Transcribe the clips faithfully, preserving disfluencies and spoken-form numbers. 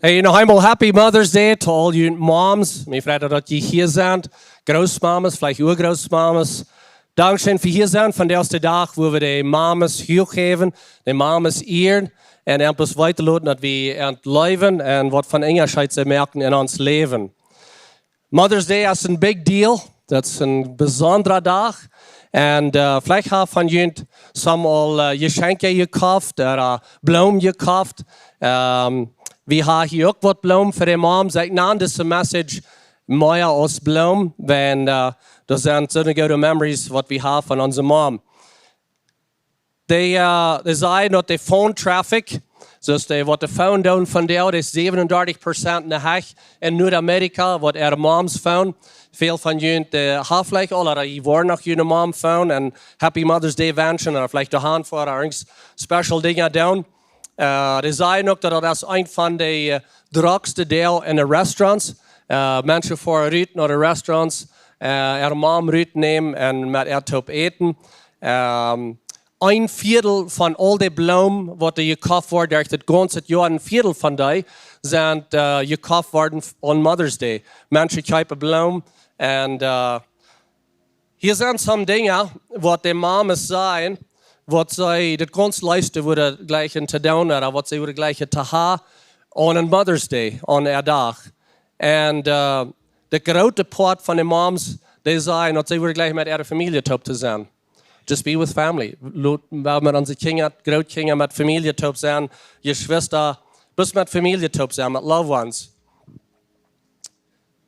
Hey, noch eemol Happy Mother's Day to all you moms. Mie freit daut jie hia sent. Grootmamas, veleicht Urgrootmamas. Dankscheen fa hia sennen. Vondoag es de Dach, wua wie de Mamas huach jäwen, de Mamas ieren un an bloos weeten loten, daut wie an leewen un waut fa een Unjascheet see moaken en ons Läwen. Mother's Day es een big deal. Daut es een besondra Dach. Un, äh, veleicht haben von junt some aul, äh, Jeschenkja jekoft ooda Bloomen jekoft. Ähm, wie haben hia uk waut Bloomen fa de Moms. Ekj nan dise Message mea aus Bloomen, wiels, äh, daut sent soone goode Memories, waut wie haben von onse Mom. Dee, äh, dee sajen daut de phone traffic, soo aus dee waut de Phone doonen vondoag, dee es säwenundartich Prozent en de Hecht en Nuadamerika, waut äare Moms phone. Väl von junt, äh, haben veleicht aul, ooda jie woaren noch june Mom phone un Happy Mother's Day wenschen, ooda veleicht doahan foaren, ooda irjent special Dinja doonen. Äh, dee sajen uk daut daut es eent von de, äh, druckste Deel en de Restaurants. Äh, Menschen foaren rut no de Restaurants, äh, äare Mom rutnämen un met äa toop äten. Ähm, een Viedel von aul de Bloomen, waut doa jekoft woaren derch daut gaunze Joa, een Viedel von dee sent, äh, jekoft worden f-, on Mother's Day. Menschen kjeepen Bloomen un, äh, hia sent some Dinja, waut de Mamas sajen, waut see daut gaunz leefste wudden jlikjen to doonen, ooda waut see wudden jlikjen to haben on een Mother's Day, on äa Dach. Un, äh, de groote Poat von de Moms, dee sajen daut see wudden jlikjen met äare Famielje toop to sennen. Just be with family. Lot, well, met onse Kjinja, Grootkjinja, met Famielje toop sennen, Jeschwista, bloos met Famielje toop sennen, met loved ones.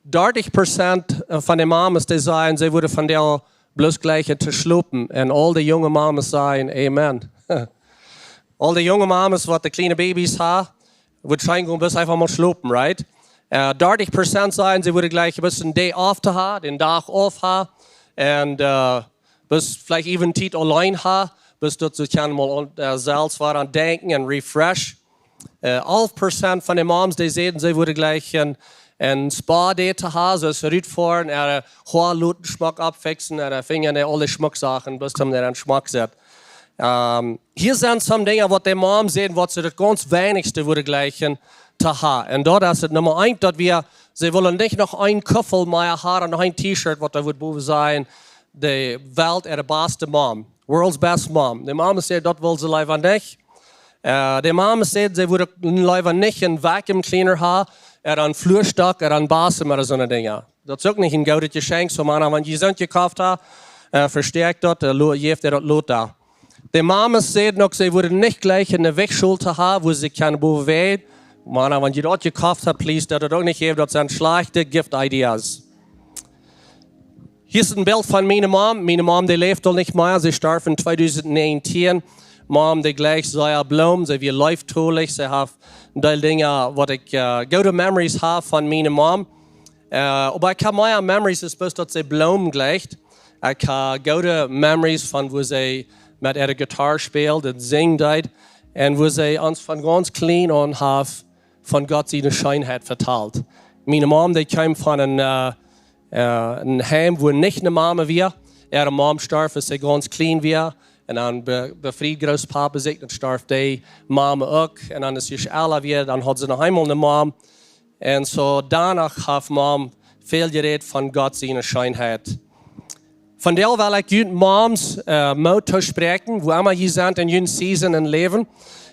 Dartich Prozent von de Mamas, dee sajen, see wudden vondoag bloos jlikjen to schlopen. Un aul de junge Mamas sajen, Amen. Aul de junge Mamas, waut de kjliene Babys haben, woat schient gonen bloos eefach mol schlopen, right? Äh, dartich Prozent sajen, see wudden jlikjen bloos een Day off to haben, dän Dach off haben. Un, äh, bloos veleicht äwent Tiet auleen haben, bloos daut see kjennen mol aun, äh, selfst waut aun denkjen un refresh. Äh, alf Prozent von de Moms, dee säden, see wudden jlikjen een, een Spa-Day to haben, soo aus rutfoaren, äare Hoa loten schmock oppfixen, äare Finja, aule Schmocksachen, bloos om dee schmock to setten. Ähm, hia sent some Dinja, waut de Moms säden, waut see daut gaunz weinichste wudden jlikjen to haben. Un daut es daut Numma eent, daut wie, see wellen nich noch een Kuffel mea haben, noch een T-Shirt, waut doa woat bowen sennen, de Welt äare baste Mom. World's best mom. De Mamas säden, daut wellen see leewa nich. Äh, de Mamas säden, see wudden leewa nich een vacuum cleaner haben, ooda een Fluastock, ooda een Basem, ooda soone Dinja. Daut es uk nich een goodet Jeschenkj, soo Mana, wan jie soont jekoft haben, äh, vestoakjt daut, äh, lo-, jäft äa daut lota. De Mamas säden uk, see wudden nich jlikjen eene Wajchschool to haben, wua see kjennen bowen wäajen. Mana, wan jie daut jekoft haben, please, daut daut uk nich jäft, daut sent schlajchte gift ideas. Hia es een Bilt von miene Mom. Miene Mom, dee läft aul nich mea. See storf en tweedusent näajentieen. Mom, dee jlikjt sea Bloomen. See wia leeftolich. See haft een Deel Dinja, waut ekj, äh, goode memories hab von miene Mom. Äh, oba ekj hab mea memories, es bloos daut see Bloomen jlikjt. Ekj hab goode memories von wua see met äare Gitarr spält un sinjen deed. Un wua see ons von gaunz kjlien aun haft von Gott siene Scheenheit vetalt. Miene Mom, dee kjeem von een, äh, äh, een Heim, wua nich eene Mama wia. Äare Mom storf, aus see gaunz kjlien wia. Un dan be-, befried Grootpapa sikj, dan storf dee Mama uk. Un dan, aus see ella wia, dan haud see noch eemol eene Mom. Un soo doano haft Mom väl jerät von Gott siene Scheenheit. Vondoag well ekj junt Moms, äh, Moot toospräakjen, wua emma jie sent en jun Season em Läwen.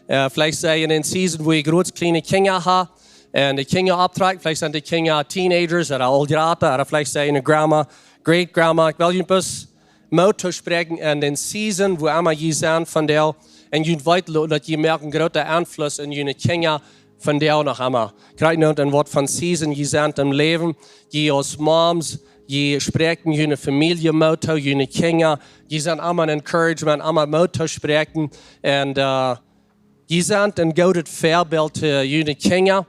Äh, veleicht sie jie en een Season, wua jie jrod kjliene Kjinja haben, un de Kjinja opptrakjen, veleicht sent de Kjinja Teenagers ooda aul jrata, ooda veleicht sie jie eene Grandma, Great Grandma. Ekj well junt bloos Moot toospräakjen en dän Season, wua emma jie sent vondoag. Un junt weeten loten, daut jie moaken grooten Enfluss en june Kjinja vondoag noch emma. Krakjt nu, en waut fa Season jie sent em Läwen, jie aus Moms, jie spräakjen june Famielje Moot too, june Kjinja, jie sent emma een Encouragement, emma Moot toospräakjen. Un, äh, jie sent een goodet Väabilt to june Kjinja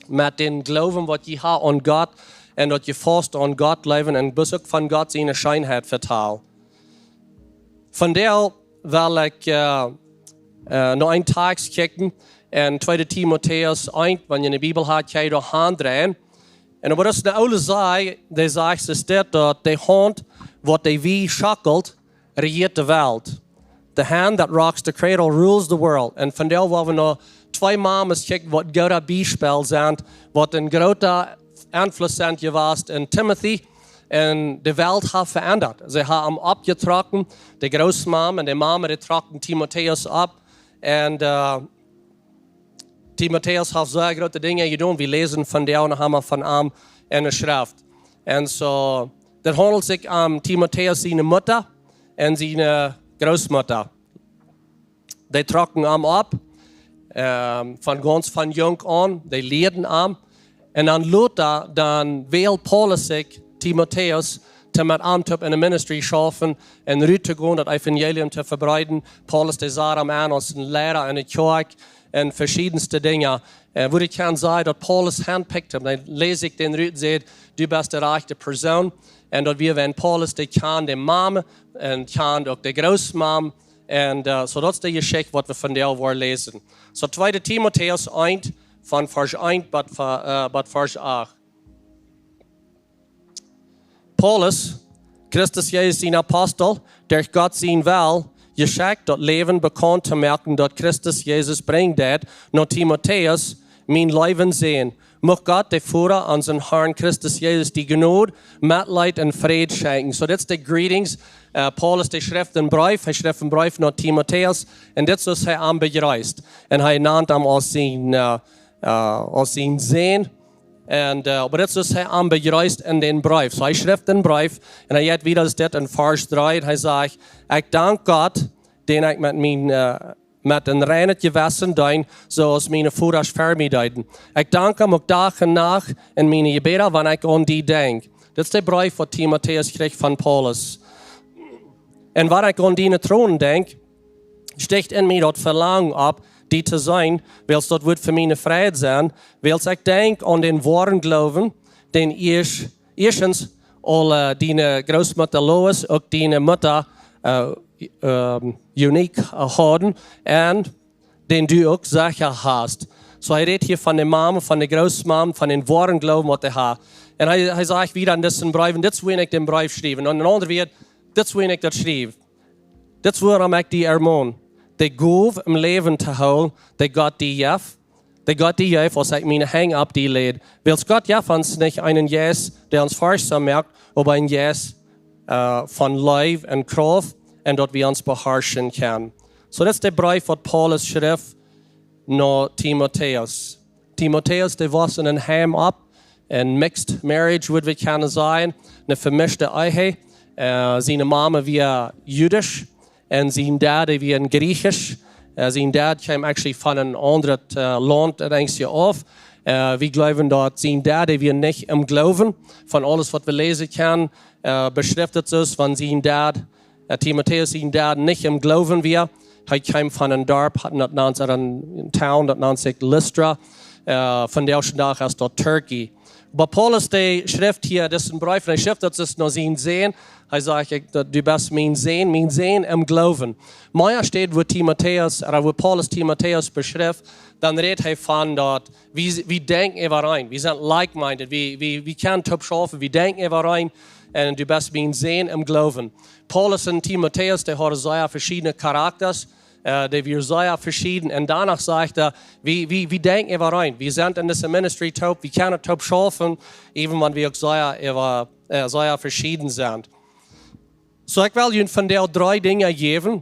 met dän Gloowen, waut jie haben aun Gott, un daut jie faust aun Gott jleewen un bloos uk von Gott siene Scheenheit vetalen. Vondoag well ekj, äh, äh, no een Tekst kjikjen en tweede Timotäus eent, wan jie de Bibel haben, kjenn jie doa han dreien. Un oba daut es eene oole Sach, dee sajcht, es dit, daut de Haunt, waut de Wia schaukelt, rejieet de Welt. The hand that rocks the cradle rules the world. Un vondoag woa wie no twee Mames kjikjen, waut een goodet Biespel sent, waut een groota Enfluss sent jewast en Timothy. Un de Welt haft veendat. See haben am oppjetrocken, de Grootmam un de Mame, dee trocken Timotäus opp. Un äh, Timotäus haft sea groote Dinja jedonen. Wie läsen von dee un haben von am en de Schreft. Un soo, daut haundelt sikj om Timotäus siene Mutta un siene Grootmutta. Dee trocken am opp, ähm, von gaunz von junk aun, dee lieeden am. Un dan lota, dan wäld Paulus sikj Timotäus, toom met am toop en de ministry schaufen un rut to gonen, daut Evangelium to vebreiden. Paulus, dee sach am aun aus een Liera en de Kjoakj un veschiedenste Dinja. Äh, woo ekj kaun sajen, daut Paulus handpicked am. Dan läs ekj dän rut, säd: "Du best de rajchte Persoon." Un daut wia, wan Paulus, dee kjand de Mame un kjand uk de Grootmam. Un äh, soo daut es de Jeschicht, waut wie vondoag woaren läsen. Soo, tweede Timotäus eent, von Varsch eent bat, äh, bat Varsch acht. Paulus, Christus Jesus sien Apostel, derch Gott sien Well, jeschekjt daut Läwen bekaunt to moaken, daut Christus Jesus brinjen deed, no Timotäus, mien leewen Sän. Mucht Gott, de Voda onsen Harn Christus Jesus, die Jnod, Metleet un Fräd schenkjen. Soo, dit es de Greetings. Äh, Paulus, dee schrift een Breef, hee schrift een Breef no Timotäus, un dit es, woo hee am bejreest. Un hee nant am aus sien, äh, äh, aus sien Sän. Un äh, oba dit es, woo hee am bejreest en dän Breef. Soo, hee schrift een Breef, un hee jeit wieda aus dit en Varsch dree, un hee sajcht: "Ekj dank Gott, dän ekj met mien, äh, met een reinet Jewessen deen, soo aus miene Vodasch ver mie deeden. Ekj dank am uk Dach un Nacht en miene Jebäda, wan ekj aun die denkj." Dit es de Breef, waut Timotäus kjrieech von Paulus. "Un wan ekj aun diene Tronen denkj, stijcht en mie daut Velangen opp, die to seenen, wiels daut woat fa mie eene Freid sennen, wiels ekj denkj aun dän woaren Gloowen, dän ieescht, ieeschtens aul, äh, diene Grootmutta Lois, uk diene Mutta, äh, ähm, Eunike, äh, hauden, un dän du uk secha hast." Soo, hee rät hia von de Mame, von de Grootmam, von dän woaren Gloowen, waut hee haud. Un hee, hee sajcht wieda en disen Breef, un dit es, wuarom ekj dän Breef schriew. Un en aundre Wieed, dit es, wuarom ekj daut schriew. Dit es, wuarom ekj die ermon, de Gow em Läwen to hoolen, dee Gott die jeft, dee Gott die jeft, aus ekj miene Henj opp die läd. Wiels Gott jeft ons nich eenen Jeist, dee ons forchtsom moakt, oba een Jeist, äh, von Leew un Krauft, un daut wie ons beharschen kjennen. Soo, dit es de Breef, waut Paulus schrift no Timotäus. Timotäus, dee woss en een Heim opp, een mixed marriage, wudd wie kjennen sajen, eene vemischte Ehe. Äh, siene Mame wia jüdisch un sien Dad, dee wia een Griech. Äh, sien Dad kjeem actually von een aundret, äh, Launt, denkj ekj, auf. Äh, wie jleewen, daut sien Dad, dee wia nich em Gloowen. Von aules, waut wie läsen kjennen, äh, beschrift et soo, wan sien Dad, äh, Timotäus sien Dad, nich em Gloowen wia. Hee kjeem von een Darp, haud daut nant, een town, daut nant sikj Lystra. Äh, vondoag dän Dach es daut Turkey. Oba Paulus, dee schrift hia, dit es een Breef, un hee schrift, daut es no sienen Sän. Hee sajcht: "Ekj, daut, du best mien Sän, mien Sän em Gloowen." Mea steit, woo Timotäus, ooda woo Paulus Timotäus beschrift, dan rät hee von daut, wie, wie denkjen äwareen, wie sent like-minded, wie, wie, wie kjennen toop schaufen, wie denkjen äwareen, un du best mien Sän em Gloowen. Paulus un Timotäus, dee hauden sea veschiedne Charakters, äh, dee wieren sea veschieden. Un doano sajcht hee, wie, wie, wie denkjen äwareen, wie sent en dise ministry toop, wie kjennen toop schaufen, even wan wie uk sea äwa-, äh, sea veschieden sent. Soo, ekj well junt vondoag dree Dinja jäwen,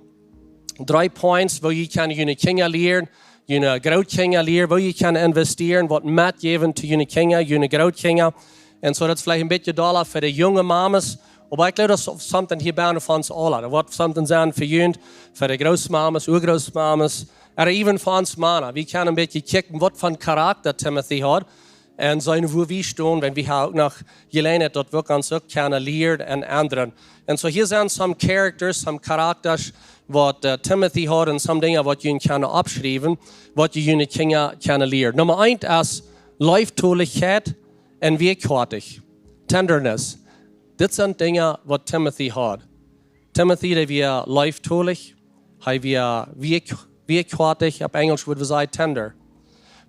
dree points, woo jie kjennen june Kjinja lieren, june Grootkjinja lieren, woo jie kjennen investieren, waut metjäwen to june Kjinja, june Grootkjinja. Un soo, daut es veleicht een bät dolla fa de junge Mames, oba ekj jleew, daut es something hia bie ons aula. Daut woat something sennen fa junt, fa de Grootmames, Urgrootmames, ooda even fa ons Mana. Wie kjennen een bät kjikjen, waut fa Charakta Timothy haud, un seenen, woo wie stonen, wan wie uk noch Jeläajenheit, daut wie ons uk kjennen lieren un endren. Un soo, hia sent some characters, some Charakters, waut, äh, Timothy haud, un some Dinja, waut jie kjennen oppschriewen, waut jie june Kjinja kjennen lieren. Numma eent es Leeftolichkjeit un Weakhoatich. Tenderness. Dit sent Dinja, waut Timothy haud. Timothy, dee wia leeftolich, hee wia weak-, weakhoatich, opp Enjlisch wudd wie sajen tender.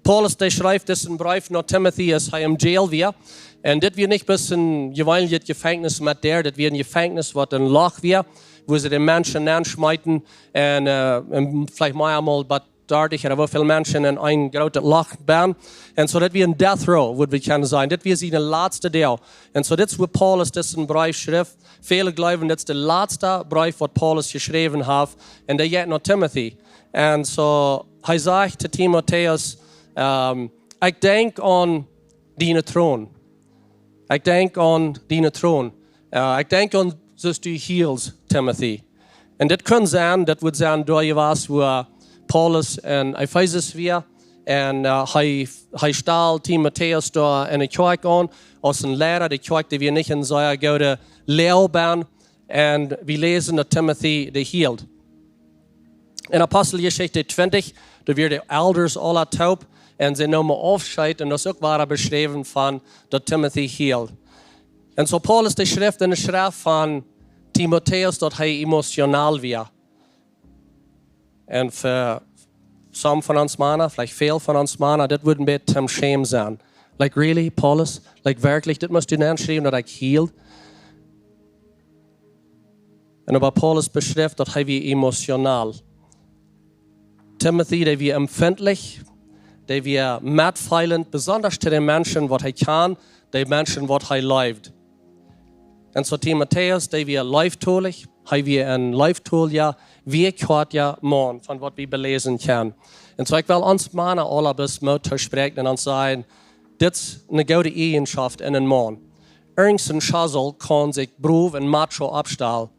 Paulus, dee schrift disen Breef no Timothy, aus hee em Jail wia. Un dit wia nich bloos een jeweenlichet Jefenkjnis met Däa, dit wia een Jefenkjnis, waut een Loch wia, wua see de Menschen nenschmeeten un, äh, un veleicht mea mol bat dartich ooda woo väl Menschen en een grootet Loch benn. Un soo daut wia een death row, wudd wie kjennen sajen. Dit wia sien latsta Deel. Un soo dit es wua Paulus disen Breef schreef. Väle jleewen dit es de latsta Breef waut Paulus jeschräwen haft. Un dee jeit no Timothy. Un soo, hee sajcht to Timotäus, ehm, ekj denkj aun dienen Troon. Ekj denkj aun dienen Troon. Eh, ekj denkj aun, soo aus du hielst, Timothy. Un dit kunn sennen, daut wudd sennen doa jewast, wua Paulus en Efesus wia. Un, eh, hee, hee stald Timotäus doa en de Kjoakj aun, aus een Liera, de Kjoakj dee wia nich en sea goode Loag benn. Un wie läsen daut Timothy dee hield. En Aposteljeschicht twintich, doa wieren de Elders aula toop un see neemen Aufscheet un daut es uk wada beschräwen von daut Timothy hield. Un soo Paulus dee schrift en de Schreft von Timotäus daut hee emotional wia. Un fa some von ons Mana, veleicht väl von ons Mana, dit wudd een bät to schämen sennen. Like, really, Paulus? Like, werkjlich, dit must du dan schriewen daut ekj hield? Un oba Paulus beschrift daut hee wia emotional. Timothy, dee wia empfindlich, dee wia metfeelent, besonda to de Menschen waut hee kjand, de Menschen waut hee leewd. Un soo Timotäus, dee wia leeftolich, hee wia een leeftolja, wia kjwatja Maun, von waut wie beläsen kjennen. Un soo ekj well ons Mana aula bloos Moot toospräakjen un ons sajen, dit es eene goode Eajenschoft en een Maun. Irjent een Schosel kaun sikj brow un macho oppstalen.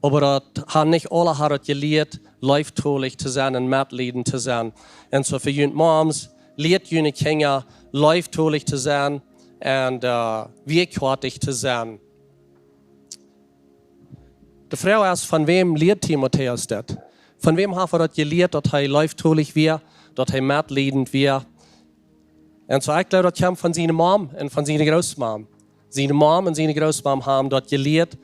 Oba daut han nich aula haft daut jelieet, leeftolich to sennen un metliedent to sennen. Un soo fa junt Moms, lieet june Kjinja leeftolich to sennen un, eh, wia kjwatja to sennen. De Froag es, von wäm lieed Timotäus dit? Von wäm haft hee daut jelieet, daut hee leeftolich wia, daut hee metliedent wia? Un soo, ekj jleew, daut kjeem von siene Mom un von siene Grootmom. Siene Mom un siene Grootmom haben daut jelieet,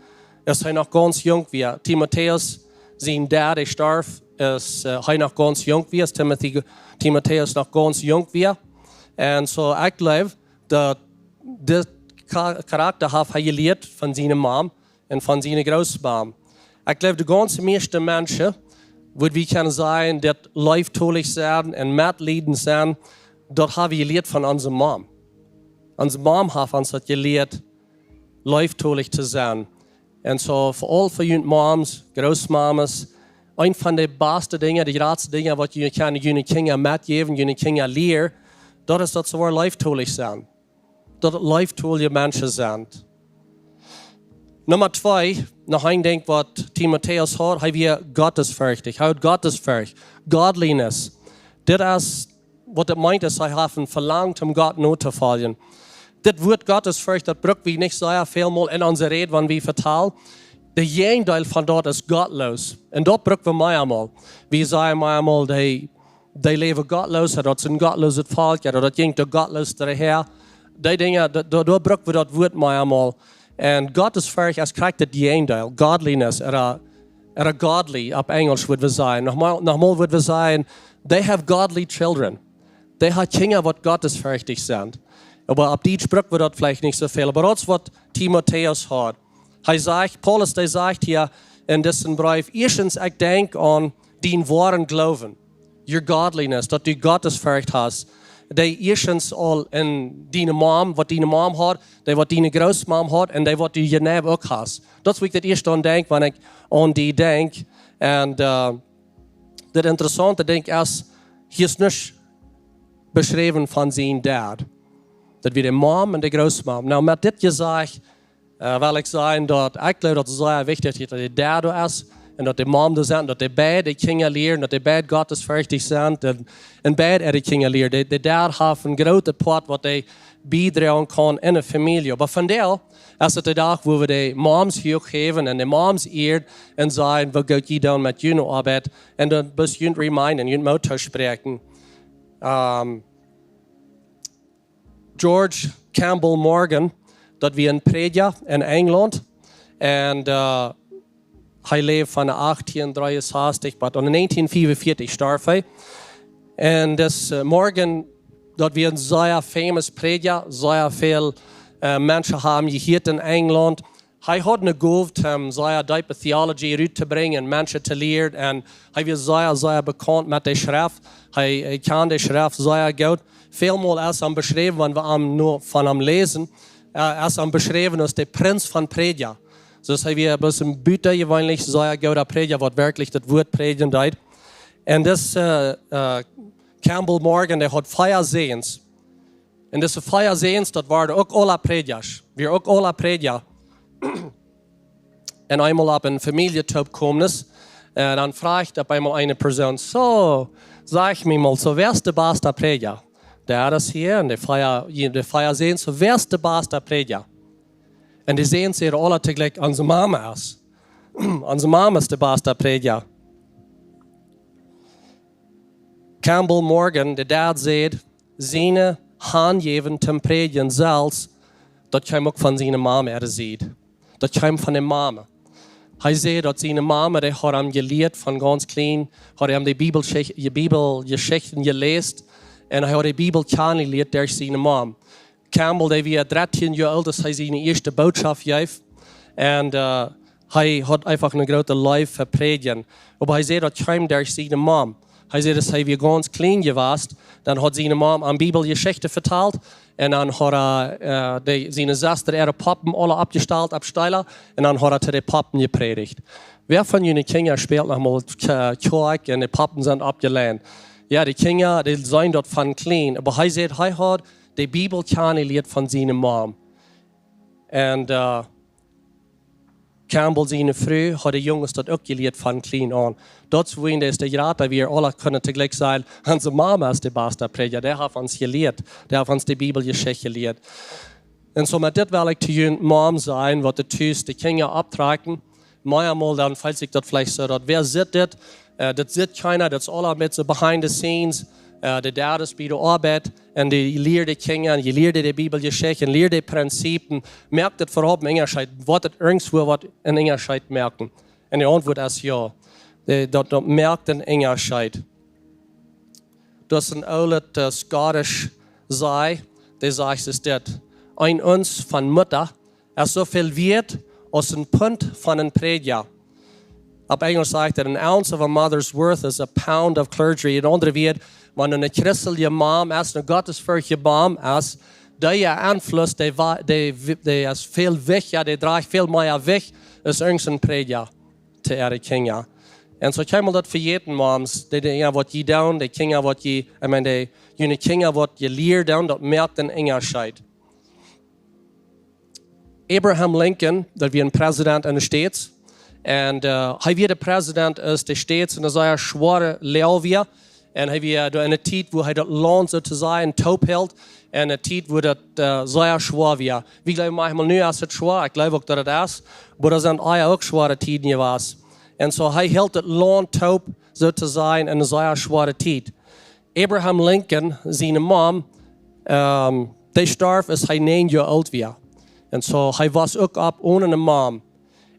aus hee noch gaunz junk wia. Timotäus, sien Dad, dee storf, aus, eh, hee noch gaunz junk wia, aus Timothy, Timotäus noch gaunz junk wia. Un soo, ekj jleew, daut dit Cha-, Charakta haft hee jelieet von siene Mom un von siene Grootmom. Ekj jleew, de gaunz mieeschte Menschen, wudd wie kjennen sajen, daut leeftolich sennen un metliedent sennen, daut hab wie jelieet von onse Mom. Onse Mom haft ons daut jelieet, leeftolich to sennen. Un soo, fa aul fa junt Moms, Grootmamas, eent von de baste Dinja, de jratste Dinja, waut jie kjennen june Kjinja metjäwen, june Kjinja lieren, daut es, daut see woaren leeftolich sennen. Daut leeftolje Menschen sent. Numma twee, noch een Dinkj waut Timotäus haud, hee wia gottesferchtich. Hee haud Gottesfercht, godliness. Dit es waut et meent, es hee haft een Velangen om Gott notofoljen. Dit Wuat Gottesfercht, daut bruck wie nich sea väl mol en onse Räd, wan wie vetalen. De Jäajendeel von daut es gottloos. Un daut bruck wie mea mol. Wie sajen mea mol, dee dee läwen gottloos, daut es een gottlooset Volkj, ooda daut jinkj doa gottloos derchäa. Dee Dinja, doa, doa, doa bruck wie daut Wuat mea mol. Un Gottesfercht es krakjt daut Jäajendeel, godliness, ooda, ooda godly, opp Enjlisch wudd wie sajen. Nochmol, nochmol wudd wie sajen, they have godly children. Dee haben Kjinja waut gottesferchtich sent. Oba opp Dietsch bruck wie daut veleicht nich soo väl. Oba daut es waut Timotäus haud. Hee sajcht, Paulus, dee sajcht hia en disen Breef, ieeschtens, ekj denkj aun dien woaren Gloowen, your godliness, daut du Gottesfercht hast. Dee ieeschtens aul en diene Mom, waut diene Mom haud, dee waut diene Grootmom haud, un dee waut du jeneiw uk hast. Daut es wua ekj daut ieescht aun denkj, wan ekj aun die denkj. Un, eh, daut interessaunte Dinkj es, hia es nuscht beschräwen von sien Dad. Daut wia de Mom un de Grootmom. Nu, met dit jesajcht, eh, well ekj sajen daut ekj jleew daut es sea wichtich, daut de Dad doa es un daut de Mom doa sent, daut dee beid de Kjinja lieren, daut dee beid gottesferchtich sent un, un beid äare Kjinja lieren. De, de Dad haft een grootet Poat waut dee biedroagen kaun en de Famielje. Oba vondoag es et de Dach wua wie de Moms huach häwen un de Moms ieren un sajen, woo goot jie doonen met june Oabeit. Un dan bloos junt reminden, junt Moot toospräakjen. Ehm, George Campbell Morgan, daut wia een Prädja en Enjlaunt. Un, eh, hee läwd von achtieen dreeunsastich bat aun näajentieen fiewunvieetich storf hee. Un dis, eh, Morgan, daut wia een sea famous Prädja, sea väl, eh, Menschen haben am jehieet en Enjlaunt. Hee haud eene Gow, om sea deepe Theologie ruttobrinjen un Menschen to lieren. Un hee wia sea, sea bekaunt met de Schreft. Hee, hee kjand de Schreft sea goot. Välmol es hee beschräwen, wan wie am nu von am läsen, äh, es hee beschräwen aus de Prinz von Prädja. Soo hee wia bloos een butajeweenlich sea gooda Prädja, waut werkjlich daut Wuat prädjen deed. Un dis, äh, äh, Campbell Morgan, dee haud vea Säns. Un dise vea Säns, daut wieren uk aule Prädjasch. Wieren uk aule Prädja. Un eemol opp eene Famielje toopkomen es, äh, dan fruach opp eemol eene Persoon: "Soo, saj mie mol, soo, wäa es de basta Prädja?" Dad es hia un de vea, de vea Säns: "Soo, wäa es de basta Prädja?" Un de Säns säden aule toojlikj: "Onse Mama es. Onse Mama es de basta Prädja." Campbell Morgan, de Dad, säd, siene Haundjäwen toom Prädjen selfst, daut kjeem uk von siene Mama äare Sied. Daut kjeem von de Mama. Hee säd, daut siene Mama, dee haud am jelieet von gaunz kjlien, haud am de Bibel, de Bibeljeschichten jeläst, un hee haud de Bibel kjanen jelieet derch siene Mama. Campbell, dee wia dartieen Joa oolt, aus hee siene ieeschte Bootschoft jeef. Un, äh, hee haud eefach eene groote Leew fa prädjen. Oba hee säd, daut kjeem derch siene Mama. Hee säd, aus hee wia gaunz kjlien jewast, dan haud siene Mama am Bibeljeschichten vetalt. Un dan haud hee, äh, de, siene Sesta äare Poppen aule oppjestalt opp Steela. Un dan haud hee to de Poppen jeprädicht. Wäa von june Kjinja spält noch mol Kj-, Kjoakj un de Poppen sent oppjelajcht? Jo, de Kjinja, dee sent daut von kjlien. Oba hee säd, hee haud de Bibel kjanen jelieet von siene Mama. Un, äh, Campbell siene Fru haud de Junges daut uk jelieet von kjlien aun. Daut es wuarom dee es de Jrata, wie aule kjennen toojlikj sajen: "Onse Mama es de basta Prädja, dee haft ons jelieet, dee haft ons de Bibeljeschicht jelieet." Un soo met dit well ekj to june Moms sajen, waut de tus de Kjinja opptrakjen. Mea mol dan feelt sikj daut veleicht soo, daut: "Wäa sitt dit?" Äh, daut sitt kjeena, daut es aule een bät soo behind the scenes. Äh, de Dad es bie de Oabeit un dee lieet de Kjinja un dee lieet de Bibeljeschicht un lieet de Prinzipien. Moakt daut äwahaupt eenen Unjascheet? Woat daut irjentwua waut eenen Unjascheet moaken? Un de Auntwuat es jo. De, daut, daut moakt eenen Unjascheet. Daut es een oolet, äh, schottisch Saj, dee sajcht es dit: "Een Unz von Mutta es soo väl wieet aus een Punt von een Prädja." Opp Enjlisch sajcht et: "An ounce of a mother's worth is a pound of clergy." En aundre Wieed, wan eene christelje Mom es, eene gottesferchtje Mom es, dee äa Enfluss, dee wa-, dee wi-, dee es väl wichtja, dee drajcht väl mea Jewicht aus irjent een Prädja to äare Kjinja. Un soo kjennen wie daut vejäten, Moms, dee, dee, jo, waut jie doonen, dee Kjinja waut jie, ekj meen, dee, june Kjinja waut jie lieren doonen, daut moakt eenen Unjascheet. Abraham Lincoln, daut wia een Präsident en de States. Un, äh, hee wia de Präsident aus de States en eene sea schwoare Loag wia. Un hee wia doa en eene Tiet, wua hee daut Launt, soo to sajen, toop hilt. En eene Tiet, wua daut, äh, sea schwoa wia. Wie jleewen maunchmol nu es et schwoa, ekj jleew uk daut et es. Oba doa sent ea uk schwoare Tieden jewast. Un soo, hee hilt daut Launt toop, soo to sajen, en eene sea schwoare Tiet. Abraham Lincoln, siene Mom, ähm, dee storf aus hee näajen Joa oolt wia. Un soo, hee wos uk opp one eene Mom.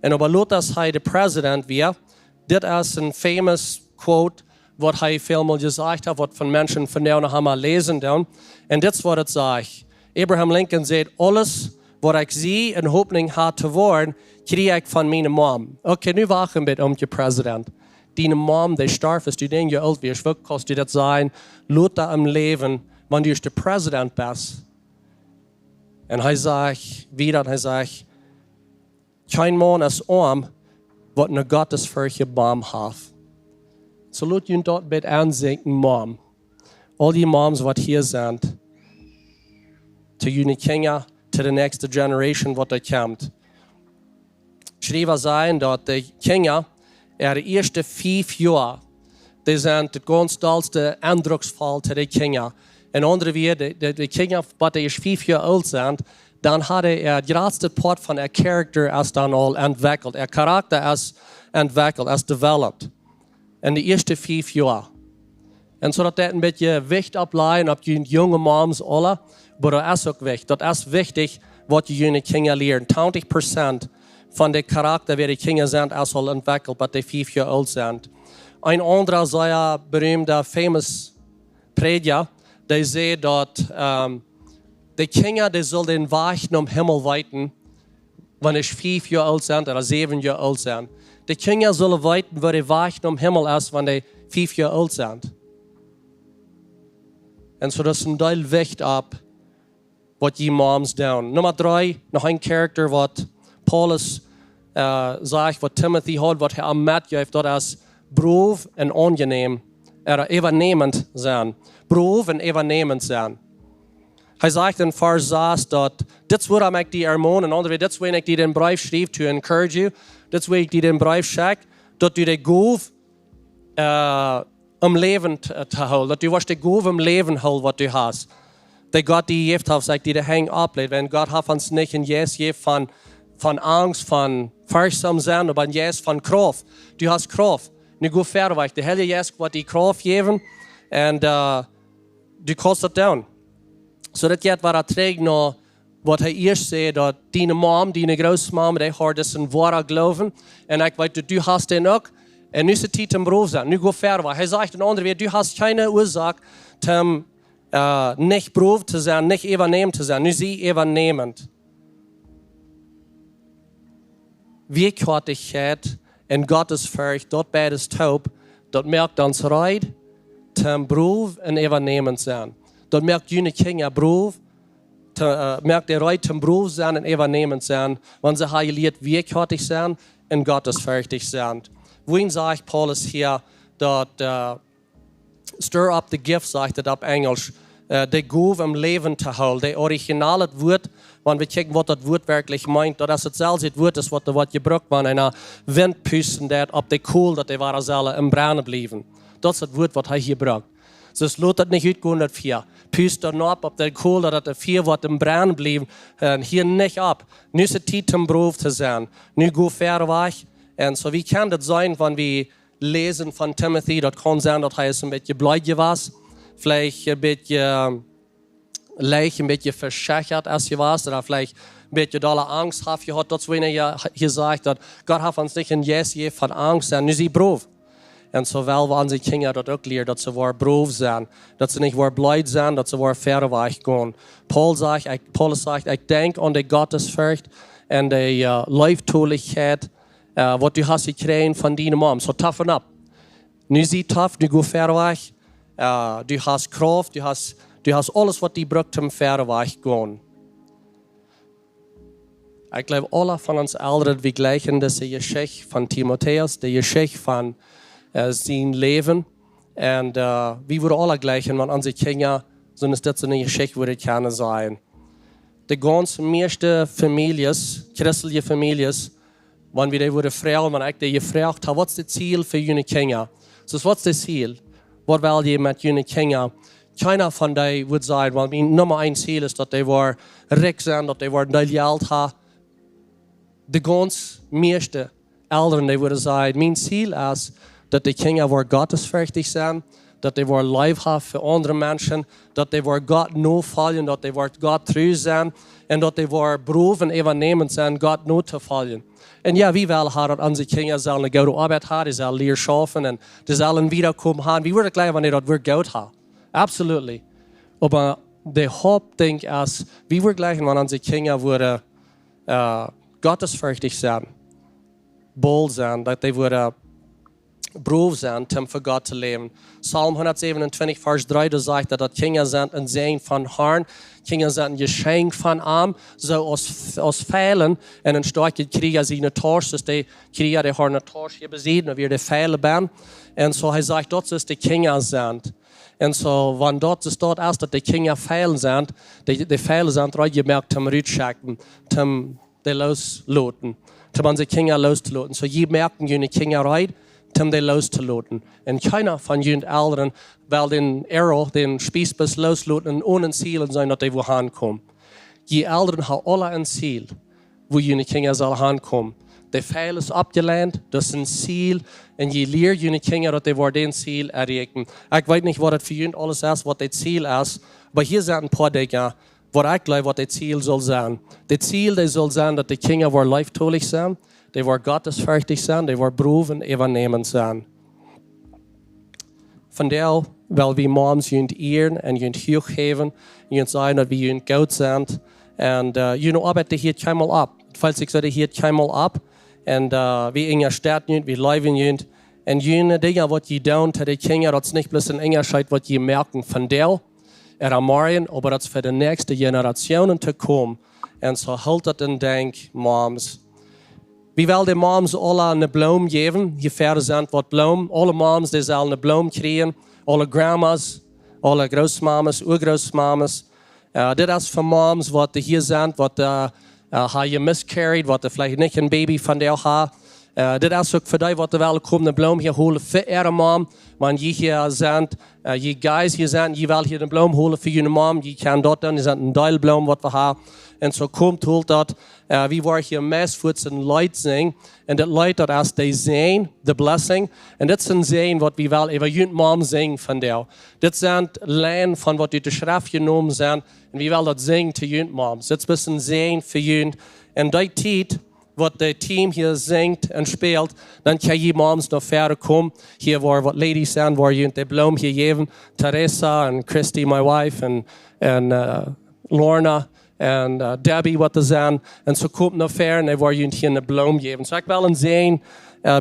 Un oba lota aus hee de Präsident wia, dit es een famous quote, waut hee välmol jesajcht haft, waut väl Menschen vondoag noch emma läsen doonen. Un dit es waut et sajcht. Abraham Lincoln säd: "Aules waut ekj sie un Hopninj ha to woaren, kjrie ekj von miene Mom." Okay, nu wacht een bät, Omkje Präsident. Diene Mom, dee storf aus du näajen Joa oolt wieescht, woo kaust du daut sajen, lota em Läwen, wan du ieescht de Präsident best? Un hee sajcht wieda, un hee sajcht: "Kjeen Maun es oam, waut eene gottesferchtje Mom haft." Soo lot junt daut bät aunseenen, Mom. Aul dee Moms waut hia sent, to june Kjinja, to de näakjste generation waut doa kjemt. Schriewa sajen daut de Kjinja, äare ieeschte fief Joa, dee sent daut gaunz dollste endrucksvoll to de Kjinja. En aundre Wieed, de, de, de Kjinja, waut dee ieescht fief Joa oolt sent, dan haben dee daut jratste Poat von äa Character es dan aul entwekjelt. Äa Charakta es entwekjelt, es developed. En de ieeschte fief Joa. Un soo daut daut een bät Jewicht oppläajen opp june junge Moms aule, oba daut es uk wichtich. Daut es wichtich, waut june Kjinja lieren. Twintich Prozent von de Charakta, wäa de Kjinja sent, es aul entwekjelt, bat dee fief Joa oolt sent. Een aundra sea berühmda, famous Prädja, dee säd daut, ähm, de Kjinja, dee sellen dän Wajch nom Himmel weeten, wan dee fief Joa oolt sent ooda säwen Joa oolt sent. De Kjinja sullen weeten, woo de Wajch nom Himmel es, wan dee fief Joa oolt sent. Un soo, daut es een Deel Wicht opp, waut jie Moms doonen. Numma dree, noch een Charakter, waut Paulus, äh, sajcht, waut Timothy haud, waut hee am metjeef, daut es brow un aunjenäm, ooda äwanämend sennen. Brow un äwanämend sennen. Hee sajcht en Varsch sas daut, dit es wuarom ekj die ermon, en aundre Wieed, dit es wuarom ekj die dän Breef schriew, to encourage you, dit es wuarom ekj die dän Breef schekj, daut du de Gow, äh, em Läwen t-, to hoolen, daut du woascht de Gow em Läwen hoolen, waut du hast. Dee Gott die jejäft haft, sajcht, die de Henj oppläjen. Wan Gott haft ons nich een Jeist jejäft von, von Angst, von ferchtsom sennen, oba een Jeist von Krauft. Du hast Krauft. Nu go verwoat. De Heilje Jeist woat die Krauft jäwen. Un, äh, du kaust daut doonen. Soo daut jeit wada trigj no waut hee ieescht säd, daut diene Mom, diene Grootmom, dee haud disen woaren Gloowen. Un ekj weet daut du hast dän uk. Un nu es de Tiet toom brow sennen. Nu go verwoat. Hee sajcht en aundre Wieed, du hast kjeene Uasoak toom, äh, nich brow to sennen, nich äwanämend to sennen. Nu sie äwanämend. Wieekjoatichkjeit un Gottesfurcht, daut beides toop, daut moakt ons reed toom brow un äwanämend sennen. Daut moakt june Kjinja brow, to, äh, moakt dee reed toom brow sennen un äwanämend sennen, wan see haben jelieet wieekjoatich sennen un gottesfurchtich sennen. Wuarom sajcht Paulus hia daut, äh, stir up the gift, sajcht et opp Enjlisch. Äh, de Gow em Läwen to hoolen. De originale Wuat, wan wie kjikjen, waut daut Wuat werkjlich meent, daut es daut selwje Wuat es, waut, waut jebrukt woat, wan eena Wint pusten deit opp de Kool, daut dee wada sellen em Brennen bliewen. Daut es daut Wuat, waut hee hia brukt. Soo lot daut nich utgonen, daut Fia. Pust doa nopp opp de Kool, daut daut Fia woat em Brennen bliewen, un hia nich opp. Nu es de Tiet toom brow to sennen. Nu go verwoat. Un soo, wie kjennen daut seenen, wan wie läsen von Timothy, daut kaun sennen, daut hee es een bät bleed jewast. Veleicht een bät, äh, leicht een bät veschreckt es jewast, ooda veleicht een bät dolle Angst haft jehaut. Daut es, wan hee hia, hia sajcht, daut Gott haft ons nich een Jeist jejäft von Angst, un nu sie brow. Un soo well wie onse Kjinja daut uk lieren, daut see woaren brow sennen, daut see nich woaren bleed sennen, daut see woaren verwoat gonen. Paul sajcht, ekj, Paulus sajcht, ekj denkj aun de Gottesfurcht un de, äh, Leeftolichkjeit, äh, waut du hast jekjräajen von diene Mom. Soo toughen up. Nu sie tough, nu go verwoat. Äh, du hast Krauft, du hast, du hast aules, waut die brukt, toom verwoat gonen. Ekj jleew, aule von ons Elren, wie jlikjen dise Jeschicht von Timotäus, de Jeschicht von, äh, sien Läwen. Un, äh, wie wudden aule jlikjen, wan onse Kjinja soo aus dit soone Jeschicht wudden kjennen seenen. De gaunz mieeschte Famieljes, christelje Famieljes, wan wie dee wudden froagen, wan ekj dee jefroagt haud, waut es daut Ziel fa june Kjinja? Soo, waut es daut Ziel? Waut well jie met june Kjinja? Kjeena von dee wudd sajen, well, mien Numma eent Ziel es, daut dee woaren rikj sennen, daut dee woaren väl Jelt haben. De gaunz mieeschte Elren, dee wudden sajen, mien Ziel es, daut de Kjinja woaren gottesfurchtich sennen, daut dee woaren leew haben fa aundre Menschen, daut dee woaren Gott nofoljen, daut dee woaren Gott tru sennen, un daut dee woaren brow un äwanämend sennen, Gott notofoljen. Un jo, wie wellen haben, daut onse Kjinja sellen eene goode Oabeit haben, dee sellen lieren schaufen un dee sellen Wiederkommen haben. Wie wudden jlikjen, wan dee daut Wuat Gott haben. Absolutely. Oba de Hauptdinkj es, wie wudden jlikjen, wan onse Kjinja wudden, äh, gottesfurchtich sennen, bold sennen, daut dee wudden brow sennen, toom fa Gott to läwen. Psalm hundatsäwenuntwintich, Varsch dree, doa sajcht daut, daut Kjinja sent een Säajen vom Harn, Kjinja sent een Jeschenkj von am, soo aus, aus Fielen, un een stoakja Kjrieja siene Tausch, soo aus de Kjrieja, dee haft eene Tausch hia bie sikj, wua de Fielen sent. Un soo, hee sajcht, daut es de Kjinja sent. Un soo, wan daut es, daut es, daut de Kjinja Fielen sent, de, de Fielen sent reed jemoakt toom rutschekjen, toom dee loosloten, toom onse Kjinja loostoloten. Soo, jie moaken june Kjinja reed, toom dee loostoloten. Un kjeena von junt Elren well dän Arrow, dän Spiesboog loosloten un onen Ziel sennen, daut dee wua hankomen. Jie Elren haben aule een Ziel, wua june Kjinja sellen hankomen. De Fiel es oppjeleent, daut es een Ziel, un jie lieren june Kjinja, daut dee woaren daut Ziel erreichen. Ekj weet nich, waut daut fa junt aules es, waut daut Ziel es, oba hia sent een poa Dinja, waut ekj jleew, waut daut Ziel saul sennen. Daut Ziel, daut saul sennen, daut de Kjinja woaren leeftolich sennen, dee woaren gottesfurchtich sennen, dee woaren brow un äwanämend sennen. Vondoag well wie Moms junt ieren un junt huach häwen, junt sajen, daut wie junt goot sent, Un june Oabeit, dee hieet kjeenmol opp. Daut felt sikj soo, dee hieet kjeenmol opp. Un wie unjastetjen junt, wie leewen junt. Un june Dinja, waut jie doonen to de Kjinja, daut es nich bloos een Unjascheet, waut jie moaken vondoag ooda morjen, oba daut es fa de näakjste Generationen to komen. Un soo hoolt daut en Denkj, Moms. Wie wellen de Moms aula ne Bloom jäwen. Hia ver sent waut Bloomen. Aule Moms, dee sellen ne Bloom kjrieen. Aule Grandmas, aule Grootmamas, Urgrootmamas. Dit es fa Moms, waut hia sent, waut ha miscarried, waut veleicht nich een Baby vondoag ha. Dit es uk fa dee, waut wellen komen ne Bloom hia holen fa äare Mom. Wan jie hia sent, jie guys hia sent, jie wellen hia ne Bloom holen fa june Mom, jie kjennen daut doonen, jie sent een Deel Bloom, waut wie ha. Un soo komt, hoolt daut. Wie woaren hia meist fuats een Leet sinjen. Un daut Leet, daut es de Säajen, the blessing. Un dit es een Säajen, waut wie wellen äwa june Mom sinjen vondoag. Dit sent Lienen von waut ut de Schreft jenomen sent. Un wie wellen daut sinjen to june Moms. Dit es een Säajen fa junt. Un dee Tiet, waut daut Team hia sinjt un spält, dan kjenn jie Moms no ver komen. Hia woaren waut ladies sennen, woaren junt de Bloom hia jäwen. Teresa un Christy, my wife, un, un Lorna un Debbie, waut doa sent. Un soo komt no ver un dee woaren junt hia ne Bloom jäwen. Soo ekj well een Säajen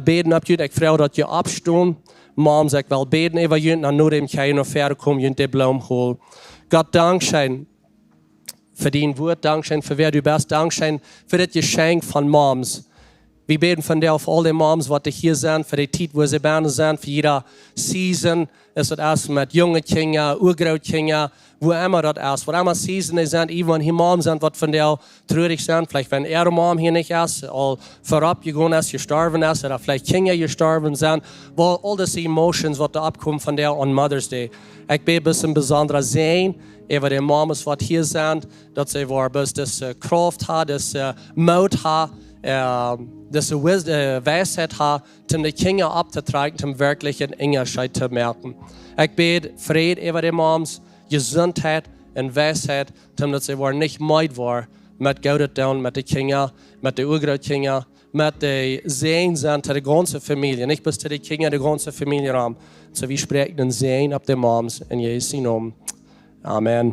bäden opp junt. Ekj froag, daut jie oppstonen. Moms, ekj well bäden äwa junt. Un no däm kjenn jie no ver komen, junt de Bloom holen. Gott, dankscheen fa dien Wuat. Dankscheen fa wäa du best. Dankscheen fa dit Jeschenkj von Moms. Wie bäden vondoag fa aul de Moms, waut hia sent, fa de Tiet, wua see bennen sent, fa jieda Season. Es daut es met junge Kjinja, Urgrootkjinja, wua emma daut es, waut emma Season dee sent, even wan hia Moms sent, waut vondoag trurich sent, veleicht wan äare Mom hia nich es, aul verop jegonen es, jestorwen es, ooda veleicht Kjinja jestorwen sent, wua aul dise emotions, waut doa oppkomen vondoag aun Mother's Day. Ekj bäd bloos een besondra Säajen äwa de Moms, waut hia sent, daut see woaren bloos dise Krauft ha, dise Moot ha, dise Weisheit ha, om de Kjinja opptotrakjen, om werkjlich een Unjascheet to moaken. Ekj bäd Fräd äwa de Moms, Jesuntheit un Weisheit, om daut see woaren nich meed woaren met Goodet doonen met de Kjinja, met de Urgrootkjinja, met de Säajen sennen to de gaunze Famielje, nich bloos to de Kjinja, de gaunze Famielje rom. Soo wie spräakjen een Säajen opp de Moms en Jesus sien Nomen. Amen.